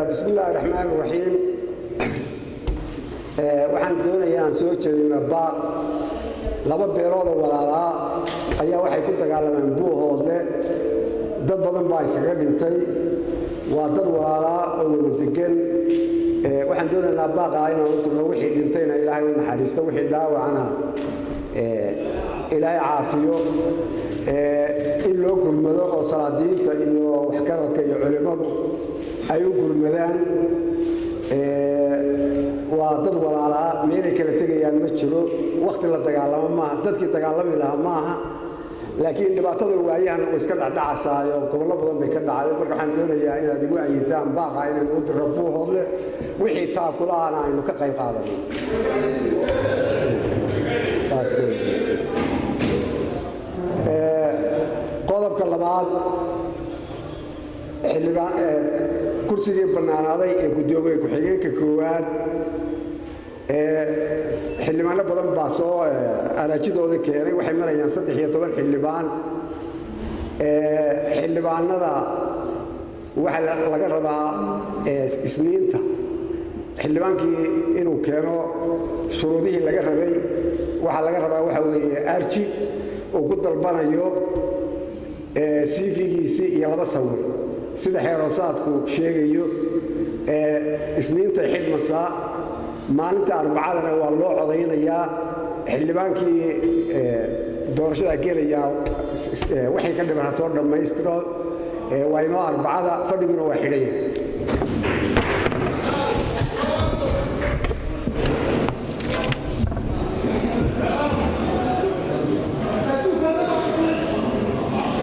Bismi illaahi raxmaan raxiim. Waxaan doonayaa aan soo jeedina baaq. Laba beeloodoo walaalaa ayaa waxay ku dagaalamaan Buuhoodle. Dad badan baa iskaga dhintay. Waa dad walaalaa oo wada degan. Waxaan doonaynaa baaqaa inaan u turno. Wixii dhintayna Ilaahay u naxariisto, wixii dhaawacana Ilaahay caafiyo. In loo gurmado oo salaadiinta iyo waxgaradka iyo culimmadu ay u gurmadaan. Waa dad walaalaa, meelay kala tegayaan ma jiro. Wakhti la dagaalamo maaha, dadkii dagaalami lahaa maaha, laakiin dhibaatada waayahan way iska dhacdhacasaayo, gobollo badan bay ka dhacday. Marka waxaan doonayaa inaad igu ayidaan baaqa inaynu u diro Buuhoodle, wixii taakulaana aynu ka qayb qaadano. Qodobka labaad, xildhibaan kursigii bannaanaaday ee guddoomiye ku-xigeenka koowaad, xildhibaano badan baa soo araajidooda keenay. Waxay marayaan 13 xildhibaan. Xildhibaanada waxaa laga rabaa Isniinta xildhibaankii inuu keeno shuruudihii laga rabay. Waxaa laga rabaa waxaa weeye arji uu ku dalbanayo, CV-giisii iyo laba sawir, sida xeeroosaadku sheegayo. Isniintay xidhmasaa, maalinta Arbacadana waa loo codaynayaa. Xildhibaankii doorashadaa gelayaa waxay ka dhiman soo dhammaystiro. Waa inoo Arbacada, fadhiguna waa xidhan yahay.